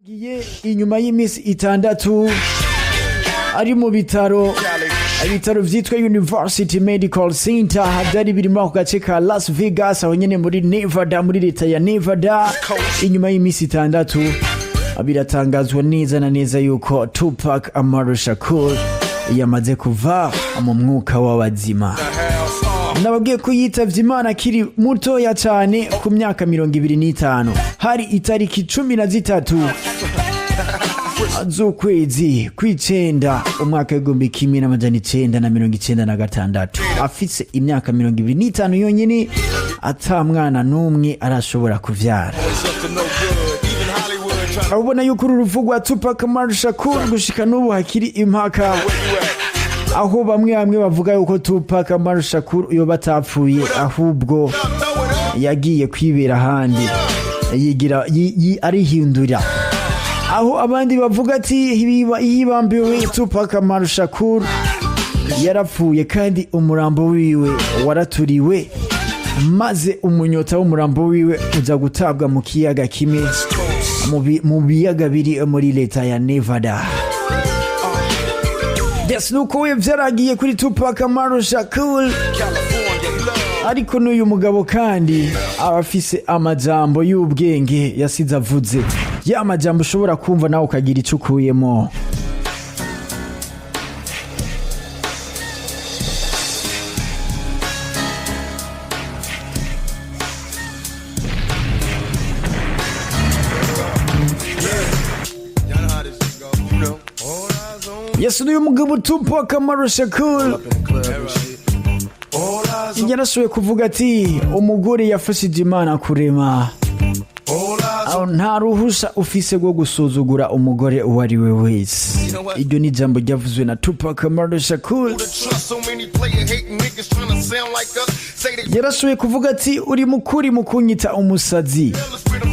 Giye inyuma y'iminsi 6 ari mu bitaro, ibitaro vyitwa University Medical Center, byari biri muri ako gace ka Las Vegas, aho nyene muri Nevada, muri leta ya Nevada. Inyuma y'iminsi 6 biratangazwa neza na neza yuko Tupac Amaru Shakur yamaze kuva mu mwuka w'abazima. Nababwiye ko yitavye Imana akiri mutoya cyane, ku myaka 25. Hari itariki 13 z'ukwezi kw'icenda, umwaka w'1996, afise imyaka 25 yonyine, ata mwana n'umwe arashobora kuvyara. Urabona yuko uru rupfu rwa Tupac Amaru Shakur gushika n'ubu hakiri impaka, aho bamwe bamwe bavuga yuko Tupac Amaru Shakur yoba atapfuye, ahubwo yagiye kwibera ahandi, yigira arihindura, aho abandi bavuga ati yibambiwe, Tupac Amaru Shakur yarapfuye kandi umurambo wiwe waraturiwe, maze umunyota w'umurambo wiwe uza gutabwa mu kiyaga kimwe mu biyaga biri muri leta ya Nevada. Yes, nuko we vyaragiye kuri Tupac Amaru Shakur. Ariko n'uyu mugabo kandi aba afise amajambo y'ubwenge yasize avuze, ya majambo ushobora kumva nawe ukagira ico ukuyemo. Y'all know how this shit go. You know. All eyes on Yes, n'uyu mugabo Tupac Amaru Shakur up in the club and shit. All eyes on, yarashoboye kuvuga ati umugore yafashije Imana kurema. all eyes Aho nta ruhusha ufise rwo gusuzugura umugore uwo ari we wese. Iryo ni ijambo ryavuzwe na Tupac Amaru Shakur. on the trust. So many player hating niggas trying to sound like us. Say they Yarashoboye kuvuga ati uri mukuri mu kunyita umusazi,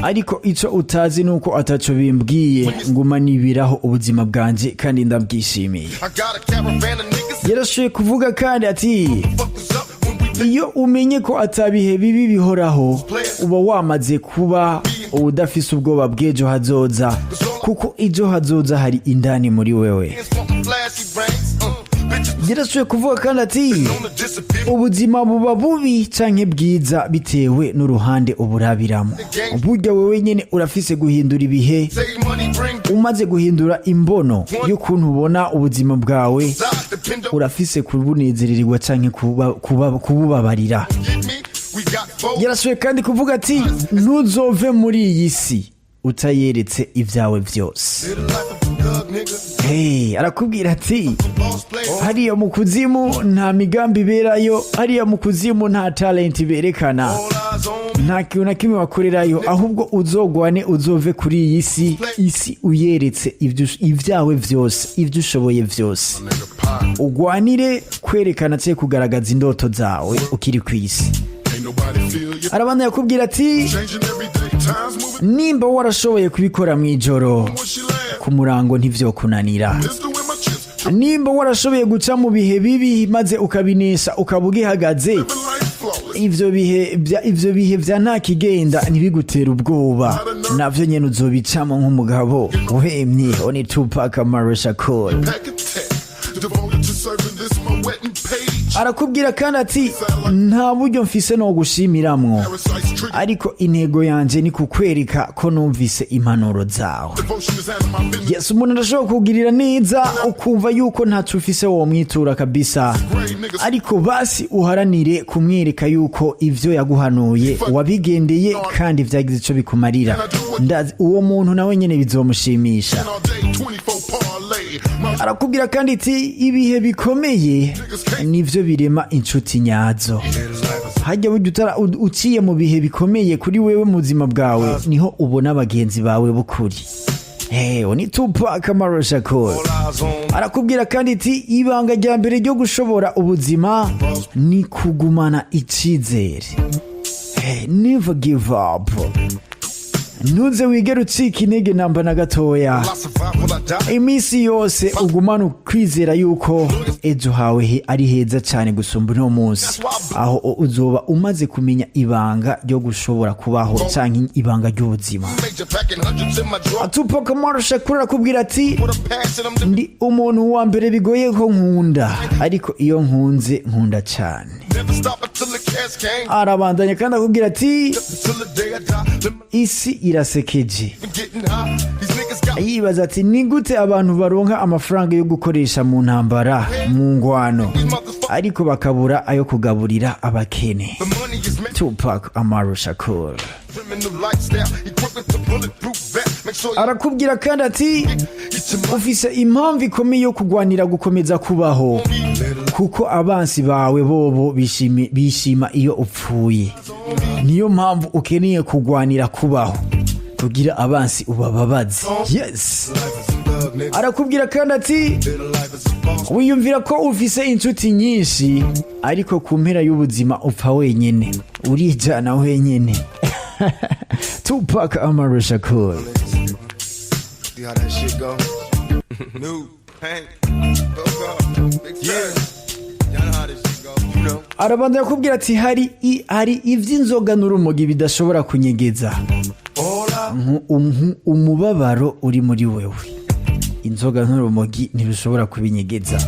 ariko ico utazi nuko ataco bimbwiye, nguma nibiraho ubuzima bwanje kandi ndabwishimiye. I got a caravan of niggas Yarashoboye kuvuga kandi ati fuck us up when we iyo umenye ko atabihe bibi bihoraho, uba wamaze kuba udafise ubwoba bw'ejo hazoza, kuko ejo hazoza hari indani muri wewe. dance wanting flashy rings. Bitches Yarashoboye kuvuga kandi ati on the disappear. ubuzima buba bubi canke bwiza bitewe n'uruhande uburabiramo. Burya wewe nyene urafise guhindura ibihe. Save money, bring Umaze guhindura imbono y'ukuntu ubona ubuzima bwawe, side, depend on urafise kubunezererwa canke kububabarira. get me. We got both. Yarashoboye kandi kuvuga ati ntuzove muri iyi si utayeretse ibyawe byose. The life of a thug nigga. Hey, arakubwira ati Boss player. hariya mu kuzimu nta migambi iberayo, hariya mu kuzimu nta talent berekana, All eyes on me. nta kintu na kimwe bakorerayo, ahubwo uzogwane uzove kuri iyi si, isi uyeretse ibyawe vyose, ibyo ushoboye vyose, Nigga pop. ugwanire kwerekana cyangwa kugaragaza indoto zawe ukiri ku isi. Ain't nobody feel you. Arabana yakubwira ati Changing every day, times moving nimba warashoboye kubikora mu ijoro, when she laugh. ku murango ntivyokunanira. Pistol in my chips, Nimba warashoboye guca mu bihe bibi maze ukabinesha, ukaba ugihagaze, living life flawless. Ivyo bihe vya nta kigenda ntibigutera ubwoba, navyo nyene uzobicamo nk'umugabo uhemye. Oni Tupac Amaru Shakur. Pack attack. Devoted to serving this my wedding page. Arakubwira kandi ati nta buryo mfise no gushimiramwo, Parasites trigger. ariko intego yanje ni kukwereka ko numvise impanuro zawe. Devotion is out of my business. Yes, umuntu arashobora kugirira neza ukumva yuko ntaco ufise womwitura kabisa, Gray niggas. ariko basi uharanire kumwereka yuko ivyo yaguhanuye wabigendeye kandi vyagize ico bikumarira. Ndazi uwo muntu nawe nyene bizomushimisha. All day, 24 parlay. My Arakubwira kandi ati ibihe bikomeye nivyo birema inshuti nyazo. Hajya burya uciye mu bihe bikomeye kuri wewe mu buzima bwawe, niho ubona abagenzi bawe b'ukuri. Hey, ni Tupac Amaru Shakur. All eyes on Arakubwira kandi ati ibanga rya mbere ryo gushobora ubuzima ni kugumana icizere. Hey, never give up. Ntuze wigere ucika intege namba na gatoya. Will I survive? Will I die? Iminsi yose ugumane ukwizera yuko ejo hawe ari heza cyane gusumba uno munsi, aho uzoba umaze kumenya ibanga ryo gushobora kubaho cyangwa ibanga ry'ubuzima. Major packing hundreds in my drawer. Tupac Amaru Shakur arakubwira ati: With a passion, I'm the "Ndi umuntu wa mbere bigoye ko nkunda, ariko iyo nkunze nkunda cyane." Never stop until the cash came. Arabandanya kandi akubwira ati: Till the day I die. Them "Isi irasekeje." even getting high. These niggas got Yibaza ati: "Ni gute abantu baronka amafaranga yo gukoresha mu ntambara, mu ngwano, these motherfuckers? ariko bakabura ayo kugaburira abakene?" The money is meant Tupac Amaru Shakur. Criminal lifestyle. Equipped with the bulletproof vest. Make sure you Arakubwira kandi ati: get your money. "Ufise impamvu ikomeye yo kugwanira gukomeza kubaho, kuko abansi bawe bobo bishima iyo upfuye. Niyo mpamvu ukeneye kugwanira kubaho kugira abansi ubababaze." Yes. Life is a thug, nigga. Arakubwira kandi ati: Live life as a boss. "Wiyumvira ko ufise inshuti nyinshi, ariko ku mpera y'ubuzima upfa wenyene, urijana wenyene." Tupac Amaru Shakur. See how that shit go? New paint. Yeah. Y'all know how this shit go. You know. Arabanza yakubwira ati: Hari ivy'inzoga n'urumogi bidashobora kunyegeza All I umubabaro uri muri wewe. Inzoga n'urumogi ntibishobora kubinyegeza."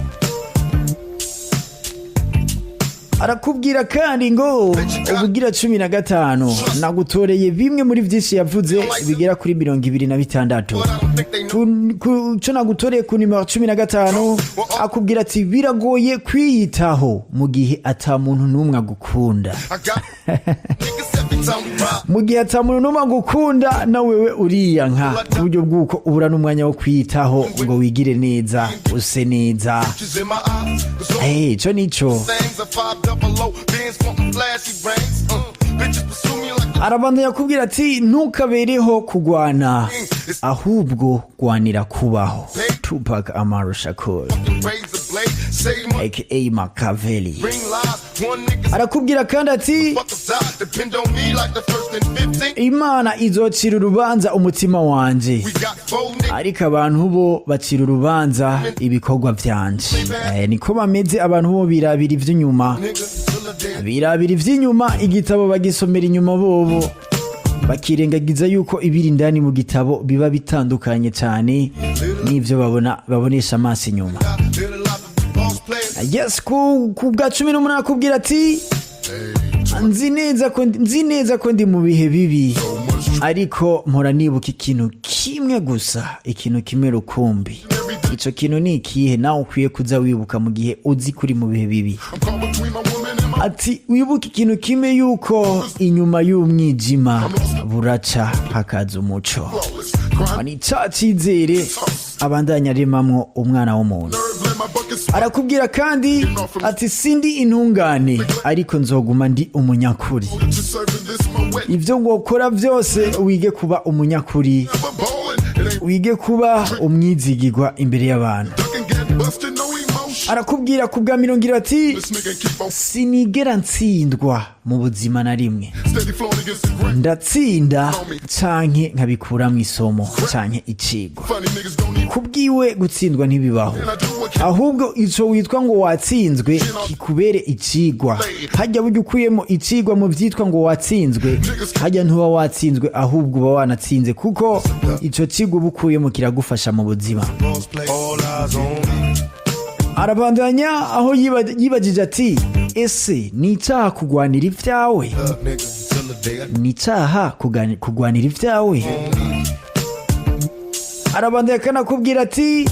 Arakubwira kandi ngo ubugira 15, nagutoreye bimwe muri byinshi yavuze bigera kuri 26. But I don't think they know. Co nagutoreye ku nimero 15, akubwira ati: "Biragoye kwiyitaho mu gihe ata muntu n'umwe agukunda." I got niggas every time we ride. Mu gihe ata muntu n'umwe agukunda, na wewe uriyanka ku buryo bw'uko ubura n'umwanya wo kwiyitaho ngo wigire neza, use neza. Bitches in my eyes. The so Hey, ico nico. things a 500 Benz wanting flashy rings. Bitches pursue me like the Arabandanya akubwira ati: "Ntukabereho kugwana, ahubwo gwanira kubaho." Tupac Amaru Shakur, fucking razor blade. Say my aka Makaveli. ring lies. One nigga Arakubwira kandi ati: fuck aside. Depend on me like the first and 15. "Imana izocira urubanza umutima wanje, We got four niggas. ariko abantu bo bacira urubanza ibikorwa vyanje." Niko bameze abantu bo, birabira ivy'inyuma. Nigga, till the day Birabira ivy'inyuma, igitabo bagisomera inyuma bobo, bakirengagiza yuko ibiri indani mu gitabo biba bitandukanye cyane n'ivyo babona, babonesha amaso inyuma. I live the life of a boss player. Yes, ku bwa 18 akubwira ati: Nzi neza ko ndi mu bihe bibi, ariko mpora nibuka ikintu kimwe gusa, ikintu kimwe rukumbi." Ico kintu ni ikihe nawe ukwiye kuza wibuka mu gihe uzi kuri mu bihe bibi? I'm caught between my woman and my Ati: "Wibuke ikintu kimwe, yuko inyuma y'umwijima buraca hakaza umuco." flawless. Crime Ni ca cizere abandanya aremamwo umwana w'umuntu. nerve, let my bucket Arakubwira kandi ati: "Sindi intungane, ariko nzoguma ndi umunyakuri." To serving this my wet Ibyo wokora byose, wige kuba umunyakuri, never ballin'. It ain't wige kuba umwizigirwa imbere y'abantu. ducking, get busted, no emotion. Arakubwira ku bwa 20 ati: This nigga keep on "Sinigera ntsindwa mu buzima na rimwe. steady flowing against the grain. Ndatsinda canke nkabikuramwo isomo canke icigwa." Funny niggas don't even Kubwiwe gutsindwa ntibibaho, I do what can ahubwo ico witwa ngo watsinzwe kikubere icigwa. Hajya burya ukuyemo icigwa mu vyitwa ngo watsinzwe, hajya ntuba watsinzwe, ahubwo uba wanatsinze, kuko ico cigwa uba ukuyemo kiragufasha mu buzima. Boss player. All eyes on me. Arabandanya aho yibagije ati: "Ese ni icaha kugwanira ivyawe? Thug nigga, till the day I Ni icaha kugwanira ivyawe?" Arabandanya akanakubwira ati: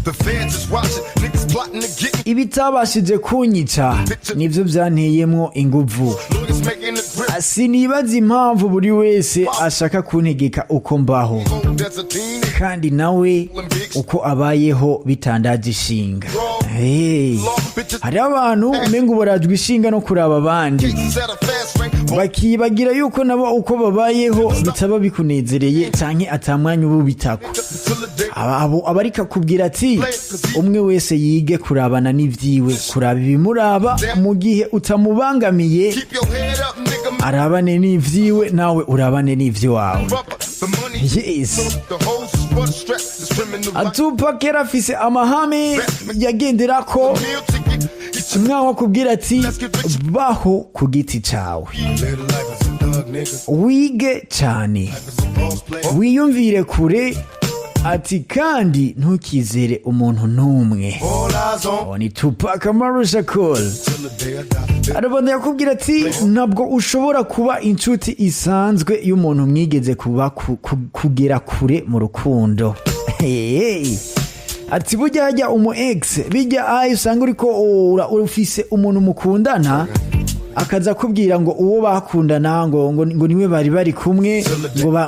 The feds is watching, niggas plotting to get me. "Ibitabashije kunyica nivyo byanteyemwo inguvu. Lawyers making the grip. Sinibaza impamvu buri wese ashaka kuntegeka uko mbaho, Old as a teen, kandi nawe uko abayeho bitandaje ishinga." Hey. law bitches Hariho abantu umenga ubarajwe ishinga no kuraba abandi, cases at a fast rate. bakibagira yuko nabo uko babayeho bitaba bikunezereye canke atamwanya uba ubitako. Till the day Abo abarika kubwira ati: "Umwe wese yige kurabana n'ivyiwe, kuraba ibimuraba mu gihe utamubangamiye." Keep your head up, nigga. Nigga, Arabane n'ivyiwe, nawe urabane n'ivyiwawe. rubber, the money, Yes. the hoes is for the strap, the swimming the right Tupac yari afise amahame yagenderako. meal ticket. It's Mwaho akubwira ati: "Baho ku giti cawe, Live the life as a thug nigga. wige cyane, As a boss player. wiyumvire kure," ati kandi ntukizere umuntu n'umwe. All eyes on Uwo ni Tupac Amaru Shakur. till the day I die. Arabanda yakubwira ati: "Ntabwo ushobora kuba inshuti isanzwe y'umuntu mwigeze kuba kugera kure mu rukundo." Hey. Ati burya hajya umu ex bijya ayo usanga uriko ufise umuntu mukundana, akaza akubwira ngo uwo bakundana ngo niwe bari kumwe,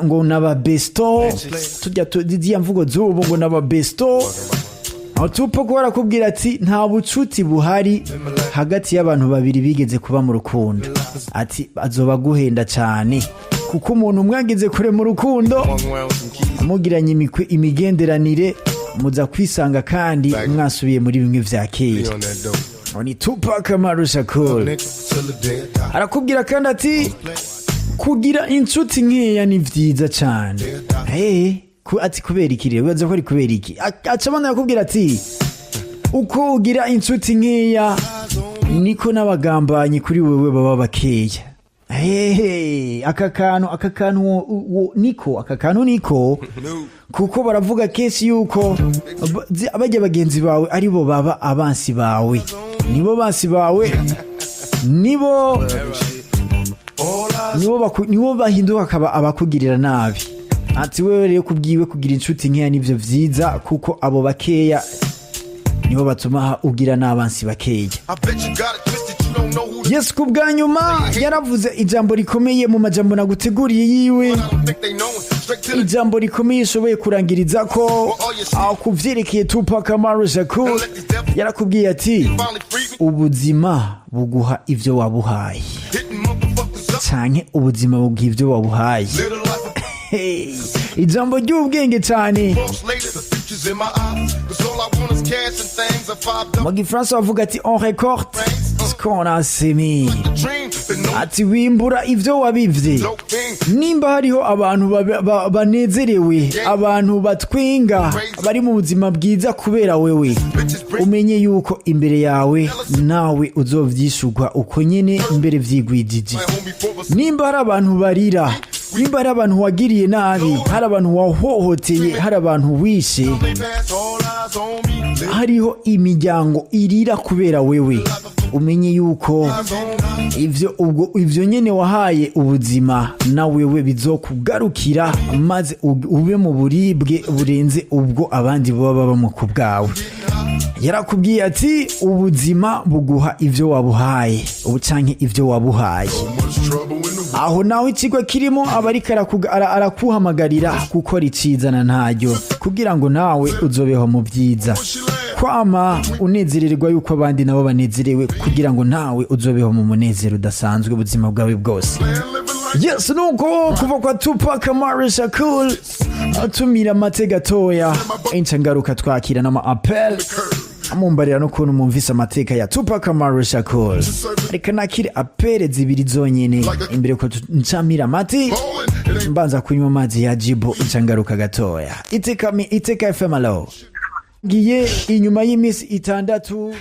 ngo naba besto, tujya ziriya mvugo z'ubu, ngo naba besto. Aho Tupac barakubwira ati: "Nta bucuti buhari hagati y'abantu babiri bigeze kuba mu rukundo." Ati azoba aguhenda cyane, kuko umuntu mwageze kure mu rukundo, Walking around with some keys. mugiranye imigenderanire, muza kwisanga kandi mwasubiye muri bimwe vya kera. On that dope. Uwo ni Tupac Amaru Shakur. Nigga, till the day I die. Arakubwira kandi ati: "Kugira inshuti nkeya ni vyiza cyane." Hey, ati kubera iki rero? Wibaza ko ari kubera iki? Aca abana yakubwira ati: "Uko ugira inshuti nkeya, niko n'abagambanyi kuri wewe baba bakeya." Hey, aka kantu niko aka kantu niko, kuko baravuga kenshi yuko bajya bagenzi bawe aribo baba abansi bawe, nibo bansi bawe, nibo All eyes nibo bahinduka akaba abakugirira nabi. Ati wewe rero kubwiwe kugira inshuti nkeya nivyo vyiza, kuko abo bakeya nibo batuma ugira n'abansi bakeya. I bet you got it twisted. You don't know who the Yesu ku bwa nyuma yaravuze ijambo rikomeye mu majambo naguteguriye yiwe. I don't think they know it. Straight to the Ijambo rikomeye ishoboye kurangiriza ko aho kuvyerekeye Tupac Amaru Shakur, yarakubwiye ati: finally free me. "Ubuzima buguha ivyo wabuhaye." Hitting motherfuckers up. Canke ubuzima buguha ivyo wabuhaye. Live the life of Hey, ijambo ry'ubwenge cyane. boss lady. The future's in my eyes. 'Cause all I want is cash and things. A five Mu gifaransa bavuga ati: "On récolte ce qu'on a semé." dream. Been no Ati wimbura ivyo wabivye. dope thing. Nimba hariho abantu banezerewe, abantu batwenga, bari mu buzima bwiza kubera wewe, Bitches bring umenye yuko imbere yawe nawe uzovyishurwa uko nyene imbere vyigwijije. my homie for us. Nimba hari abantu barira, nimba hari abantu wagiriye nabi, hari abantu wahohoteye, hari abantu wishe, They pass all eyes on me. Live hariho imiryango irira kubera wewe, umenye yuko eyes on me. ivyo ubwo ivyo nyene wahaye ubuzima na wewe bizokugarukira, maze ube mu buribwe burenze ubwo abandi baba babamo ku bwawe. Yarakubwiye ati: "Ubuzima buguha ivyo wabuhaye," ubu canke ivyo wabuhaye. Much trouble in the world. Aho naho ikigo kirimo aba ariko arakuhamagarira gukora iciza na ntaryo, kugira ngo nawe uzobeho mu byiza, kwama unezererwa yuko abandi nabo banezerewe, kugira ngo nawe uzobeho mu munezero udasanzwe ubuzima bwawe bwose. Man living like Yes, nuko kuva kwa Tupac Amaru Shakur atumira amate gatoya, inca ngaruka twakira n'ama appel, amumbarira n'ukuntu mumvise amateka ya Tupac Amaru Shakur. Reka nakire appel zibiri zonyene imbere ko ncamira amati. ballin'. It ain't Mbanza kunywa amazi ya jibo, nca ngaruka gatoya. Iteka, Iteka FM, alo. Ngiye inyuma y'iminsi 6.